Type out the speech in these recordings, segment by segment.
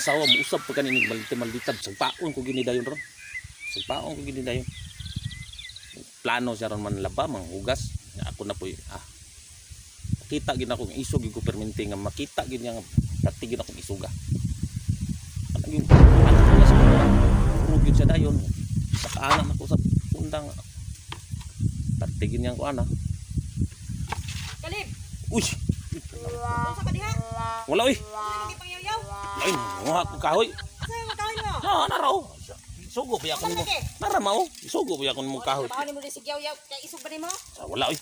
Asawa mo usab pa kanin maldita maldita sagpaon ko gini dayon ron. Sagpaon ko gini dayon. Plano siya ron manlaba, manghugas. Ako na po ah. Makita gid ako nga isog gid ko perminti nga makita gid niya nga pati gid akong isuga. Ano gyud anak ko na sa undang. Puro gyud siya dayon. Sa kaanan ako sa undang. Pati gid niya ko ana. Kalib, Uy, unsa ka diha? wala uy. Ano imong gipangyaw-yaw? Ay, nguha ko kahoy. Asa imong kahoy mo? Na, naraw. Sugo pa ako nimo. Nara mao. Sugo pa ako nimo kahoy. Trabaho nimo di sigyaw-yaw kay isog ba nimo? Sa wala oy.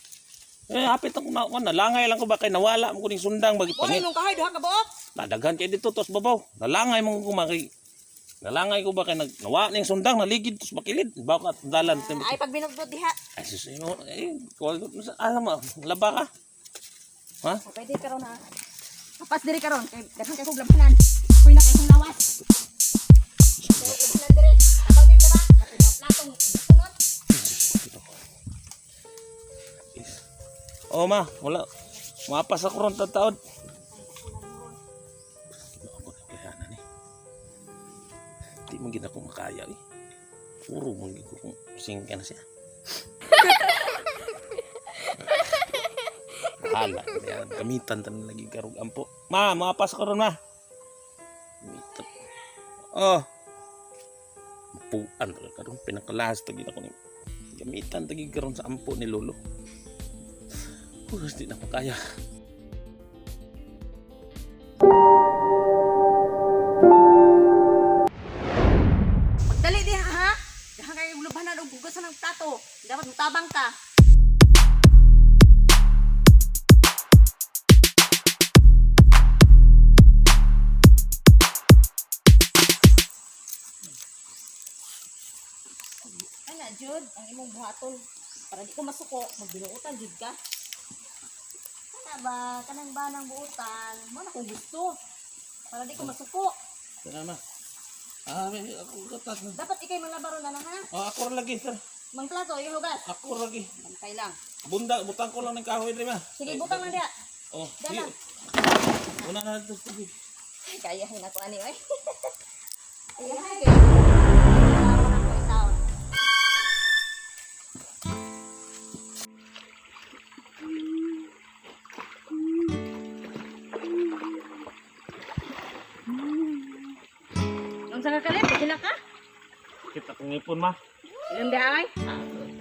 Eh, hapit ako na, na nalangay lang ko ba kay nawala mo kuning sundang bagi Mo pangit. imong kahoy duha ka buok. Nadaghan kay dito tos babaw. Nalangay mo ko maki. Nalangay ko ba kay nag nawa ning sundang naligid tos makilid. Baw ka dalan. Ay pag binugdod diha. Ay sus mo eh kuwan alam mo laba ka. Ha? O, pwede karon ha. Kapas diri karon kay daghan kay kog labhanan. Kuy na kay kong lawas. Kay labhanan diri. Abang di ba? Katong platong sunod. Oh ma, wala. Mapas ako ron tataod. Ako na kaya na ni. Di man gid ako makaya eh. Puro man gid ko kung singka na siya. Hala, yan. Gamitan tan lagi karog ampo. Ma, mapas ako ron ma. Gamitan. Oh. Puan talaga karon pinakalas tagi ako ni. Gamitan tagi karon sa ampo ni lolo. Di na ko kaya. Pagdali diha ha. Daghan kay kog labhanan og hugasan ng plato. Dapat mutabang ka. Ana jud ang imong buhaton para di ko masuko, magbinuotan jud ka. Kana ba kanang ba ng buotan? Mo na kung gusto. Para di ko masuko. Tara ma. Ah, may ako gatas na. Dapat ikay manglabaro na lang ha. Oh, ako ra lagi, sir. Mang plato, ihugas. Ako ra lagi. Bantay lang. Bunda, butang ko lang ng kahoy diri ma. Sige, butang lang diha. Oh, Dala. sige. Una na dito tubig. Ay, kayahin ako ani oy. Ayahay kayo. Klaro na ko itaon. Unsa ka kalip? Sila ka? Kita kong ngipon ma. Ilang di ay?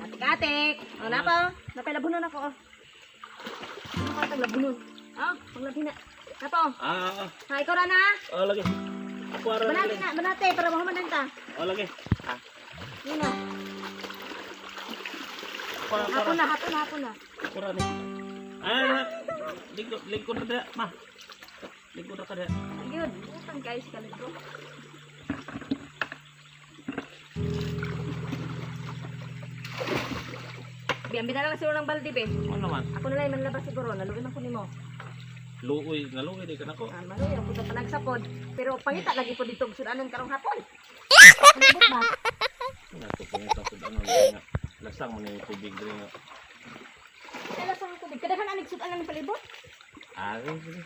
Atik-atik. O na pa. Napay labunon ako. Oh. Ano ka itong labunon? Oh, panglabi na. Napo. Ah, ah, Ha, ikaw na na. ah. Oh, lagi. Ako ra Banate lagi. na, banate para mahumanan ta. Oh, lagi. Ah, Yun na. ako ra, ako Hapon ra. na, hapon na, hapon na. Ako ra ni. Ah, lingkod, lingkod na diha, ma. Lingkod na ka diha. Ayun, utang guys kalito. Bi, ambi na lang siguro ng balde, be. Ano naman? Ako na lang yung manlabas siguro, naluwi man ko nimo. Luoy, naluoy di ka nako. Ah, maluwi ako sa panagsapod. Pero pangita lagi po dito, sudanan karong hapon. Palibot ba? Nato pangita sa ano nga. Lasang mo na yung tubig diri nga. Kaya sa tubig. Kadaghan anig sudanan ng palibot. Ah, sige.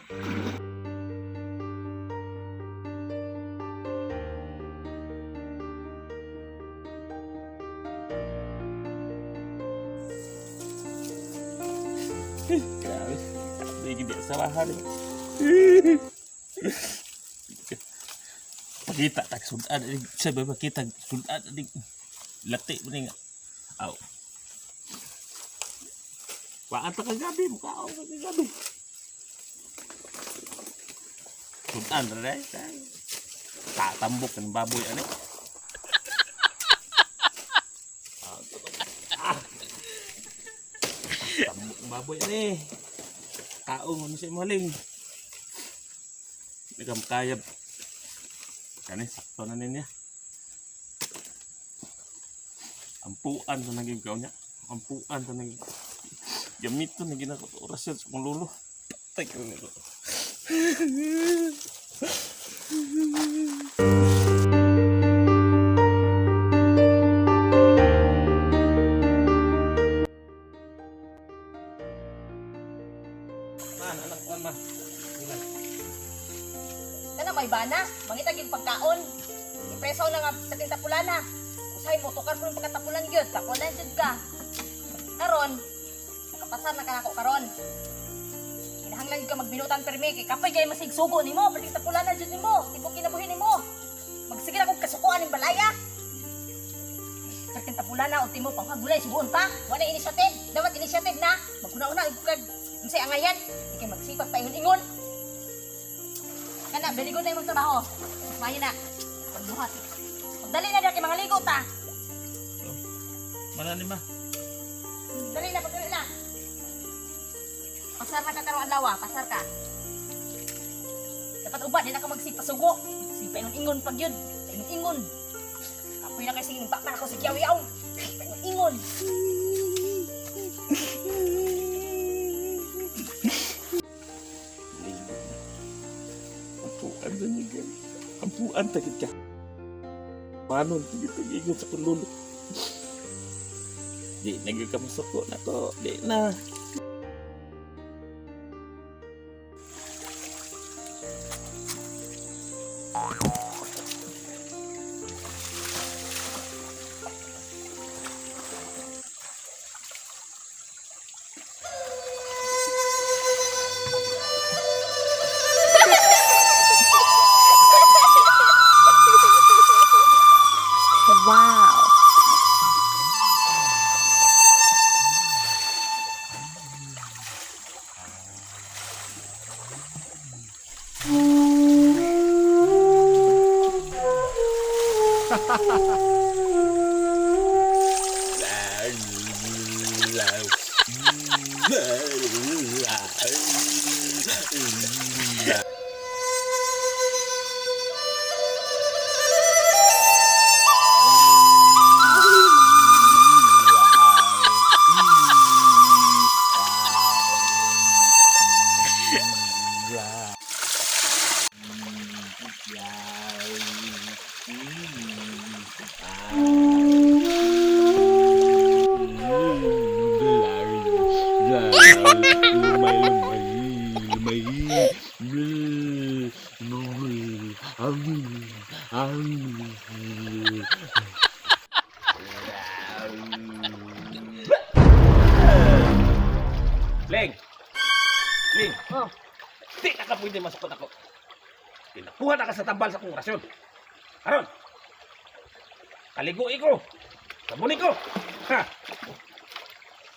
Grabe. Hindi gid sarahan. Pakita tag sudan sa ba pakita sudan di lati mo ni nga. Aw. Waan ta kagabi mukha ka kagabi. Sudan ra dai. Tatambok ng baboy ani. Ah. Tambok ng baboy ani. Kaong ano siya maling. Hindi ka makayab. Kani, sakto na niya. Ampuan sa naging kaon niya. Ampuan sa naging. Gamit to naging ako orasyon sa kong lulo. Patay ko nito. Man, anak, man, man. Kana may bana, mangita gyud pagkaon. Ipresaw na nga sa tintapulana. Usahay mo tukar po yung pagkatapulan gyud, tapulan jud ka. Karon, nakapasar na ka nako karon. Kinahanglan gyud ka magbinutan permi kay kapoy kay masigsugo nimo, perting tapulana jud nimo, tibok kinabuhi nimo. Magsige na kog kasukuan ning balaya. Perting tapulana ultimo panghagulay suguon pa. Wala initiative, dapat initiative na. Maguna-una kag unsay angayan, di kay magsipat pa ingon-ingon. Kana, very good na imong trabaho. Maayo na. Pagbuhat. Dali na dira kay mga ligo ta. Mana ni ma? Dali na, pagdali na. Pasar na ka karong adlaw, pasar ka. Dapat uba, di na ka magsipasugo. Sipa ingon-ingon pag yun. Ingon-ingon. Kapoy na kasi pa man ako si Kiyaw-yaw. Ingon-ingon. Ampuan sa niya gani. Ampuan tagit ka. Paano tigit ingon sa kong lolo. Di na gyud ka masuko na ko. Di na. Wow. Ling! Ling! Oh. Di na ka pwede masukot ako. Pinakuha na ka sa tambal sa kong rasyon. Karon! Kaligui ko! Sabuni ko! Ha!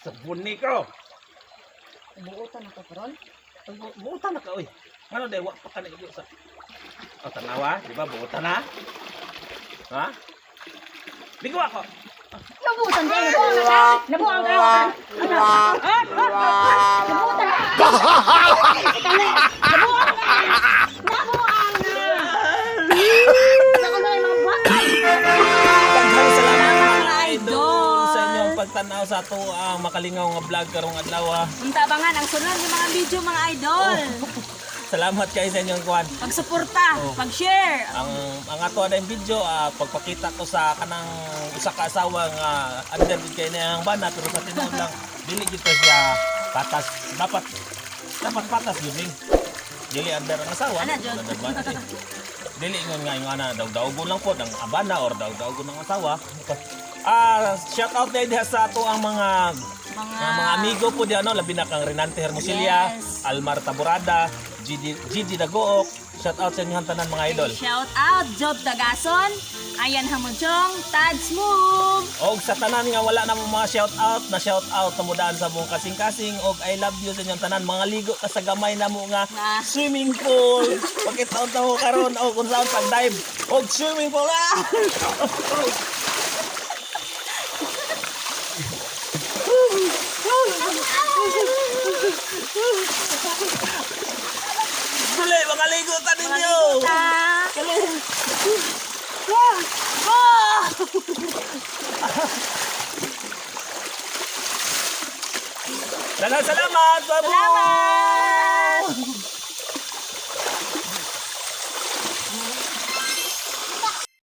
Sabuni ko! Buotan ako karon. Buutan na ka, oy. Ano dahil, wa pa ka na igo sa... O, tanawa, di ba? Buutan na. Ha? Ligo ako! Nabutan ka, nabuang ka. Nabuang ka. Ano? Ah, ah, ah, Nabutan ka. Nabuang ka. Nabuang na. Ako na yung mga buhat. Daghang salamat Mga mga idol idol. sa inyong pagtanaw sa ato ang makalingaw nga vlog karong adlaw. Ah. Unta abangan ang sunod ng mga video, mga idol. Salamat kayo sa inyong kuan. Pagsuporta, pag-share. Ang ato na yung video pagpakita ko sa kanang usa ka asawa nga under gid kay niyang bana pero sa tinuod lang dili gid to siya patas, dapat dapat patas gyud ning dili under ang asawa. Ana, jud. Under bana, eh. Dili ingon nga ingon ana daw-dawgon lang po ang abana or daw-dawgon ang asawa. Shout out na diha sa ato ang mga Mga, mga amigo po diyan, no, labi na kang Renante Hermosilla, Yes. Almar Taborada, Gigi, Gigi Dagook. Shout out sa inyong tanan mga idol. Shout out Job Dagason, Ayan Hamonchong, Tads Move. Og sa tanan nga wala na mo mga shout out, na shout out tamudaan sa buong kasing-kasing og I love you sa inyong tanan. Mga ligo ka sa gamay na mo nga Na. swimming pool. Pakitaon ta mo karon og unsaon pag-dive og swimming pool. Ah! Dali, mga ligo ta ninyo. Ta. Dali. Ah! Daghang salamat. Babu! Salamat!